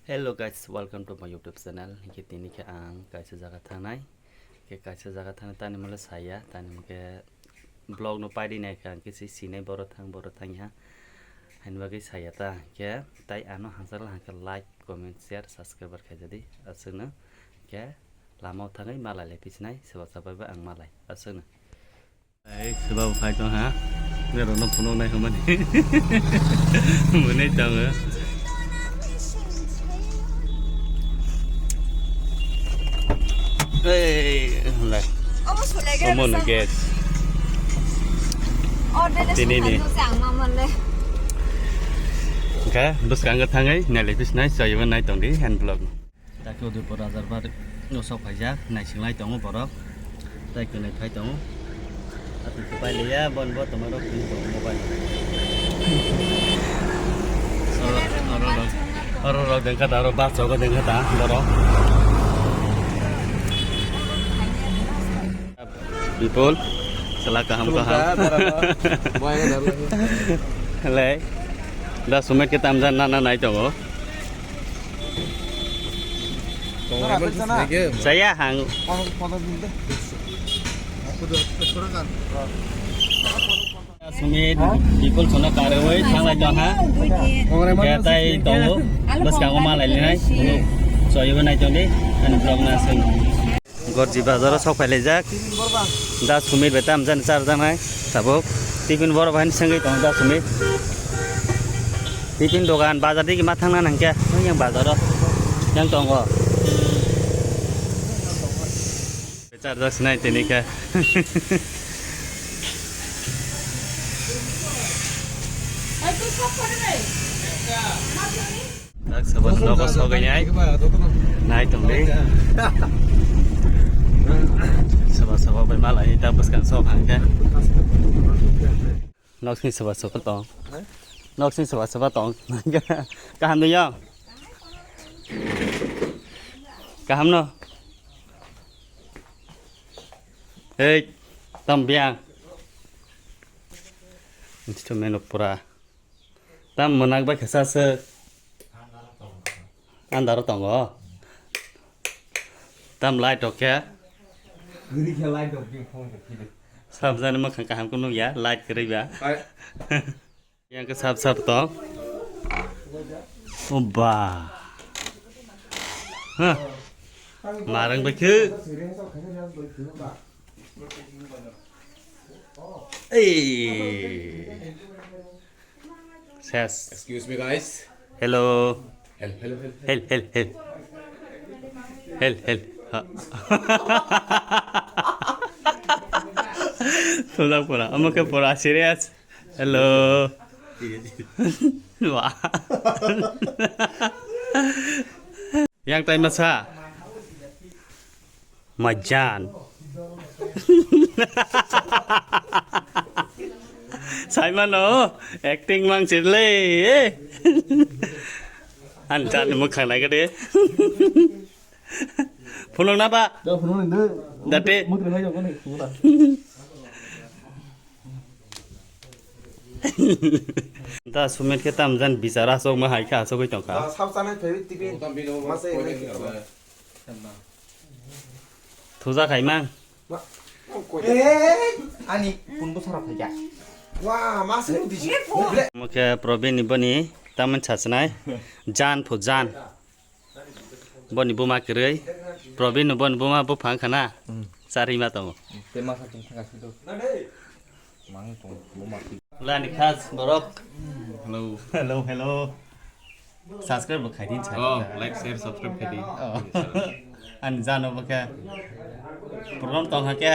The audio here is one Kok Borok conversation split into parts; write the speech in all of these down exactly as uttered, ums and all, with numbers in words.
Hello guys, welcome to my YouTube channel. Hingke tini khe ang kaisa jaga thangnai. Hingke kaisa jaga thangnai tani mole saya, tani hingke vlog no paidi nai kha, hingke si sinai boro thang, boro thang ya. Haini bagwi saya ta, hingke tai ano hamjakla hingke like, comment, share, subscribe khaijadi. Aswkno hingke lama o thangwi malai lai pisinai, soba sabai ba ang malai. Aswkno. Ai, soba bo phai tong ha. Nero no phunuk nai hwnmani. Mwnwi tongo. Ei, lai. Omo sole ge Omo no rasa. Gas. Order de Tini ni. Sangma male. Khe, bwskango thangwi, nailai pisinai, soyebo nai tongdi, hand vlog. Dakhe Udaipur Rajarbar no sok phaijak, naisinglai tongo borok. Tai kwnwi phai tongo. Atwng khe pai liya, bon bo tongma rok tini tongo mobile. Oro, oro rok, oro rok dengkha ta, oro bus rogo dengkha ta, borok. Bipul, sela kaham kaham. Helai, da Sumit khe tamjani nana nai tongo. Saya hang. Sumit, Bipul sono karwi thanglai tong ha. Khe tai tongo, bwskango malai linai. Soyebo nai tongdi, ani vlog na seng. Gorji bazaro sok phailaijak. Da Sumit bai tamjani charjaknai tabuk. Tiffin borok bai sengwi tongo Da Sumit. Tiffin dogan bazar digi ma thangna nangkhe yang bazaro yang tongo. Charjak sinai tini khe. Tak sabat nogo sogwi nai. Nai tongdi. Soba soba bai malai ta bwskang sok hangkhe. Noksni soba soba tong. Noksni soba soba tong. Kaham de yang. Kaham no. Hei, tam biang. Instrument pura. Tam mwnakbai khe sa se. Andaro tongo. Tam light rok khe. Guri khe light rok khe phone khe philip. Samjani mwkhang kaham khe nukya, light kwrwi ba. Hai. Yang khe sap sap tong. Oba. Huh. Marang bai khe. Ei. Ses. Excuse me, guys. Hello. Hel, hel, hel. Hel, hel, hel. Hel, hel. Ha. Tulak pura. Amo khe pura serious. Hello. Wah. Yang tai masa. Majan. Saimano, acting mang sirle. An jan mukhang nai gade. Phunuk na ba? Da phunuk ni de. Date. Mutri hai jabo ni, phunuk na. Da Sumit khe tamjani bichar aswk ma hai khe aswk oi tongkha. Da sab chanai phai tibi. Masa ini. Thuja khaimang. Ma, oh, koi. Eh, ani phone bo sara phaikha. Wa, masa ini di. Omo khe Probin ni boni tamani sachinai. Jan phu jan. Boni buma kwrwi. Probin no boni buma buphang khana. Hmm. Charwi ma tongo. Te masa tong thangka sido. Mang tong buma. Lani khas borok. Hello. Hello, hello. Subscribe bo khaidi sa. Oh, like, share, subscribe khaidi. Oh. Ani jano bo khe. Problem tong ha khe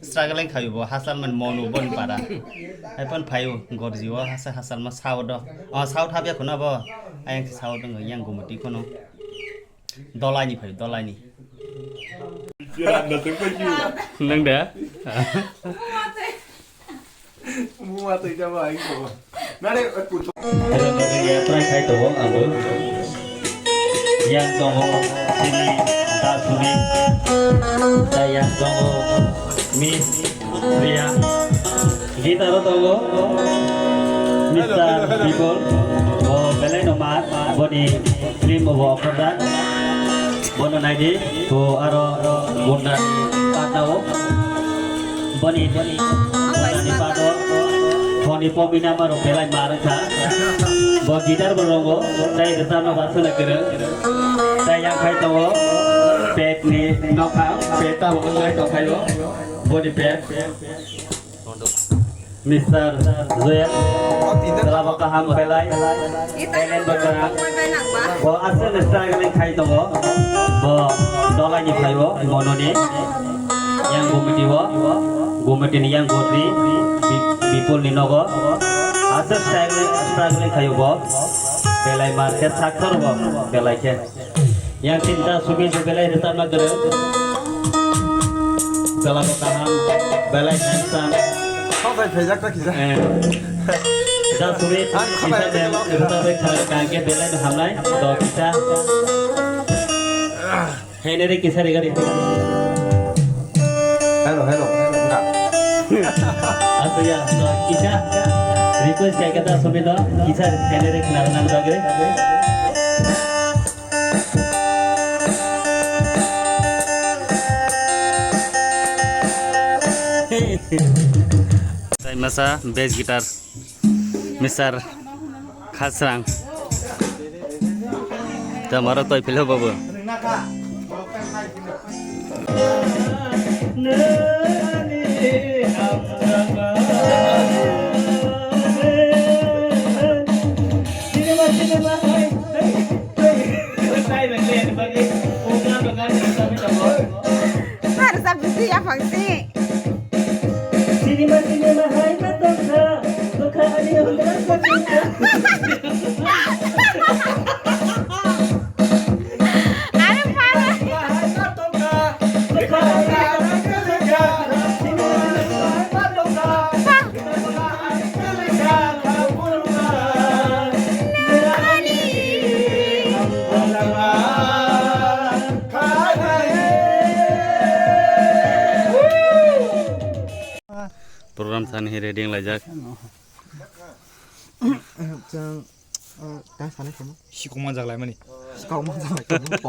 struggling khayo bo hasal man monu bon para. Hai pon phayo gorji o hasa hasal ma sao do. Oh, sao thabya khuna bo. Ayang sao do yang gumuti kono. Dolai ni phayo, dolai ni. Nang da? Hello, try khai tongo abo. Yang tongo, sini, da suni. Da yang tongo, Miss Priya. Guitar o tongo, Mister Bipol. Belai no ma, boni film bo okorda. Bono naidi, to aro gunda patao. Boni, boni, boni pato. Boni pomina maro belai ma rwkha. Bo guitar bo rongo, tai rwchapna ba sona kwrwng. Tai yang khai tongo, pet ni nokha, pet ta bo ngai tongkhaio. Boni pet. Mister Joel, selama kaham belai, talent berkara. Bo asal struggling khai tongo. Bo dolai ni khai bo, mononi. Yang gumiti bo, gumiti ni yang gotri, Bi-, Bipul ni nogo. Asal struggling, struggling khai bo. Belai mar khe saktor bo, belai khe. Yang cinta sugi belai rwchapna kwrwng. Chwla bo kaham, belai handsome. Kok bai phaijak ta kisa. Eh. Da sugi kisa dem rwchapwi kha kangke belai no hamnai. To kisa. Henere kisa rigari. Hello, hello. Aso ya, to kisa request kai kata sugi do kisa henere khna nang dogre. Masa bass guitar, Mister Khasrang. Tamaro toi philo bobo. Harsa bisi ya fangsi. Cinema, cinema, hai ma tongkha, tongkha ani hundra sa tongkha. Are para. Program thani hi ready wng laijak. Chwng, uh, tang sanai khamu. Sikokma jak laimani. Sikokma jak laimani.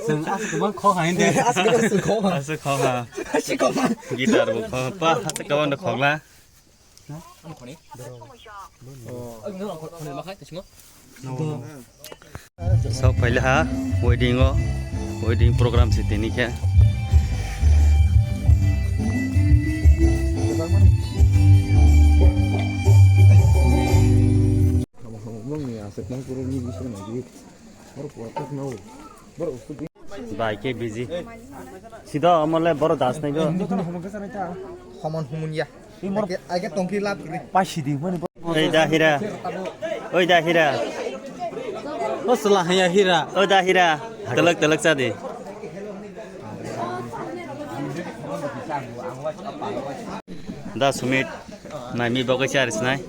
Chwng aswk kwbang khok ha hindi. Aswk kwbang khok ha. Aswk khok ha. Sikokma. Guitar bo khok ha. Pa, aswk kwbang da khokla. Sok phaila ha wedding o, wedding program si tini khe. Bai ke busy. Sido amole boro das nai do. Homon humun ya. Age, age tongki lab gri. Pasi di mani. Oi da hira. Oi da hira. O sala haya hira. Oi da hira. Telek telek sadi. Da Sumit. Mai mi bagwi char sinai.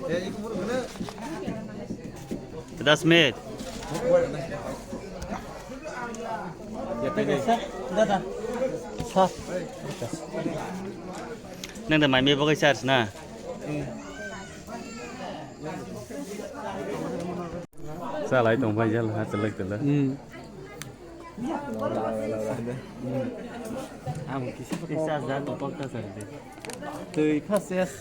Da Sumit. Nang da mai mi bagwi char sina. Salai tong bai jal ha telek telek. Ang kisa kisa ja to pakta sa de. Twi kha ses.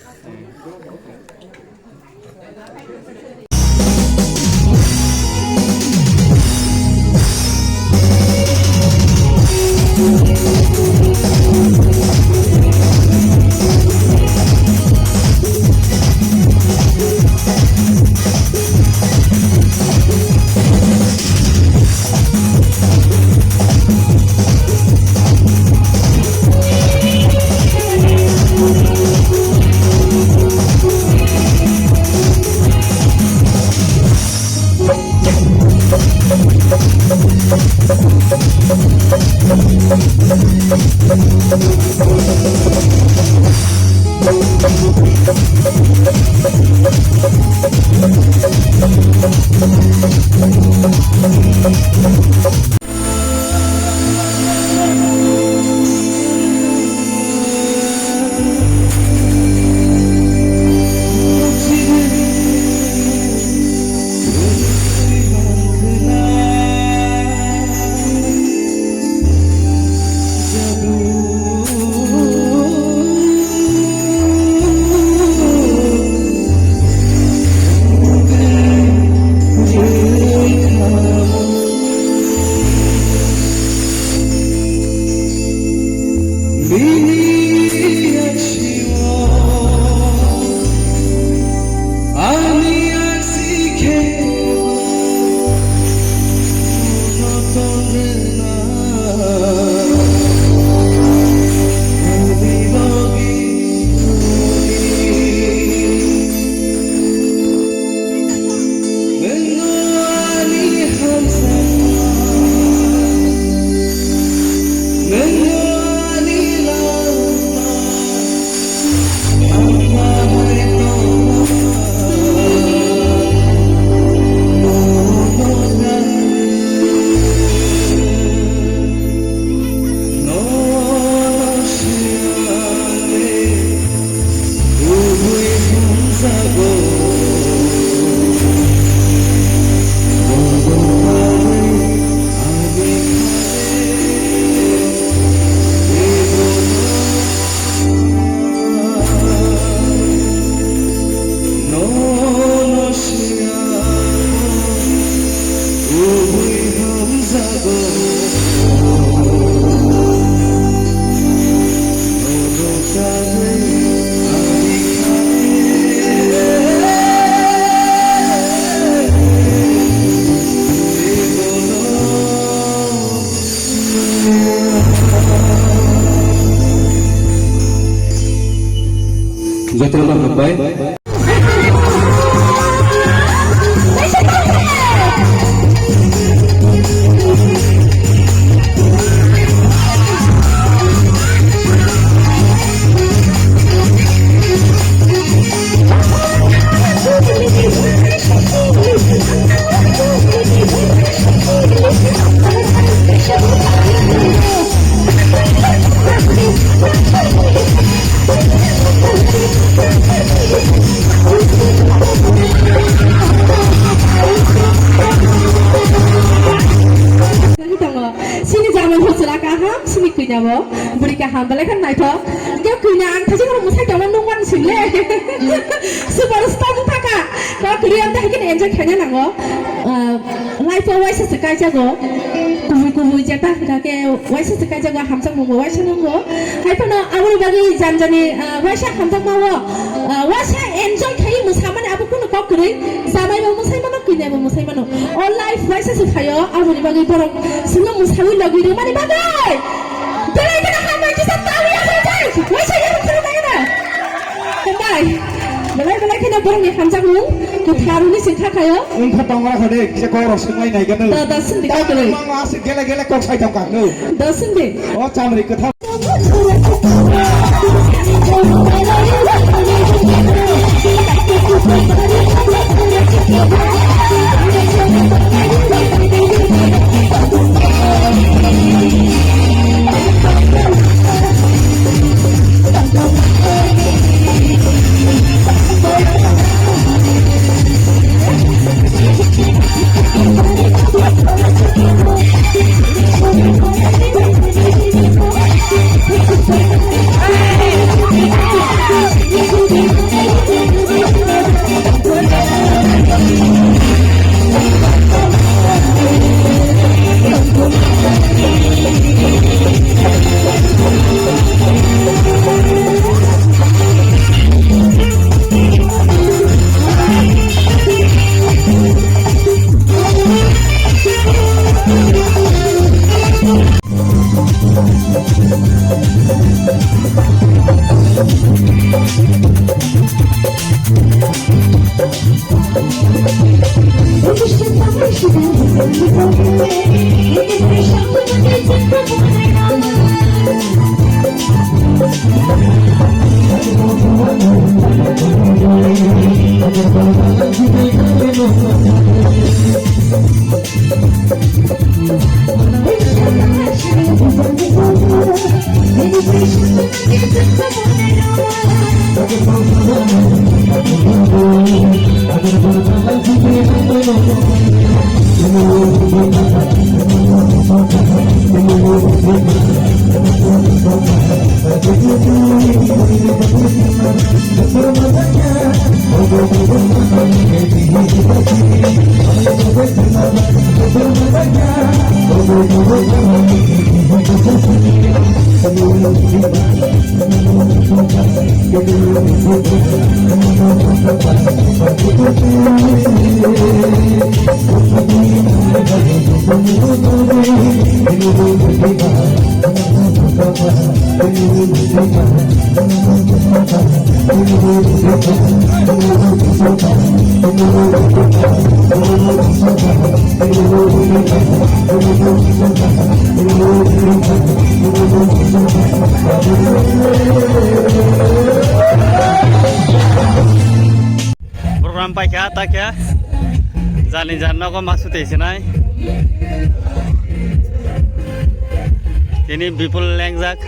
Jotono hambai. Sini jaman hosela kaham, sini kwinya bo, buri kaham, belai khan naithok. Khe kwinya ang thachi kono mwsai tongma nung wan sile. Super star wng thaka. Kok kwrwi amtwi hai kheno enjoy khaina nango. Ah, life o waisa se kaijago. Kubui kubui jeta hwnkha khe waisa se kaijago, hamjakmung bo waisa nungo. Hai phano aboni bagwi jani jani, ah, waisa hamjakma o, ah, waisa enjoy khaiwi mwsamani abo kunu kok kwrwi. Jamai bo mwsai mano, kwinai bo mwsai mano. O life waisa se phaio, aboni bagwi borok chwngno mwsaui logi rwmani bagwi. Belai kheno hambai kisa tawi asai jai. Waisa yabo khulumnai kheno. Hambai. Belai belai kheno borokni hamjakmung kwthar hwnwi se kha khaio. Wngkha tongra kho de, kisa kok rok swngmai nai gano. Da, da, sindi kok rok. Mama aswk gele gele kok sai tongkha no. Da, sindi. O chamri kwthar. Program paikha, takya. Jani jan nogo ma sutei sinai. Tini Bipul lengjak.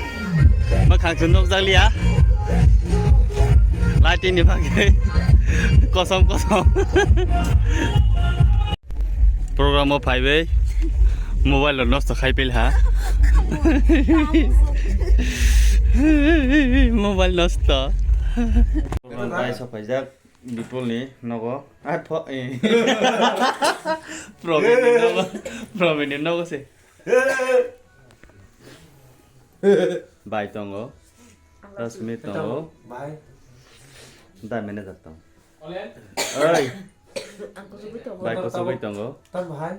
Mwkhang chwng nukjakliya. Lighting ni bagwi. Kosom kosom. Program o phaiwi mobile rok nosto khai pil ha. Mobile nosto. Program pai sok phaijak Bipul ni nogo. Ai pho, eh. Program ni nogo. Program ni nogo se. Bai tongo. Rasmi tongo. Bai. Da manager tong. Oi. Ang kusugwi tongo. Bai kusugwi tongo. Tam bahai.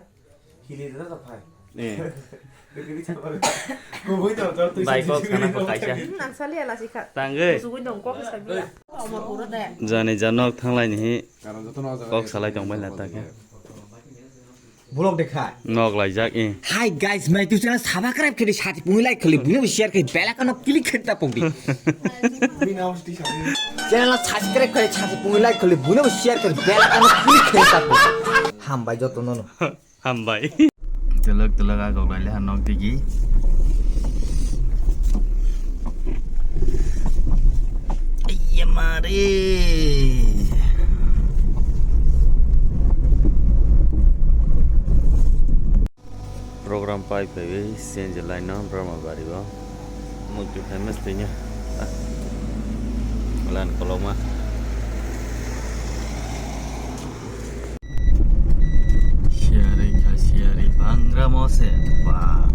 Hili da da phai. Eh. Bai kok sana kok kaisa. Hmm, nang salia lasi kha. Tangwi. Sugui dong kok sabi. Jani janok thanglai ni hi. Kok salai tong bai la ta khe. Vlog dekha. Nok laijak i. Hi guys, my YouTube channel subscribe khali sati pungwi like khali buno share khali bell icon click khali ta pokdi. Channel subscribe khali sati pungwi like khali buno share khali bell icon click khali ta pokdi. Hambai joto nono. Hambai. Telok telok agok lai le ha nok digi. Iya mare. Program pai phaiwi C N G line no Brahmabari o. Mukti famous twinya. Lan koloma. Siari kha siari bangra mose. Wah.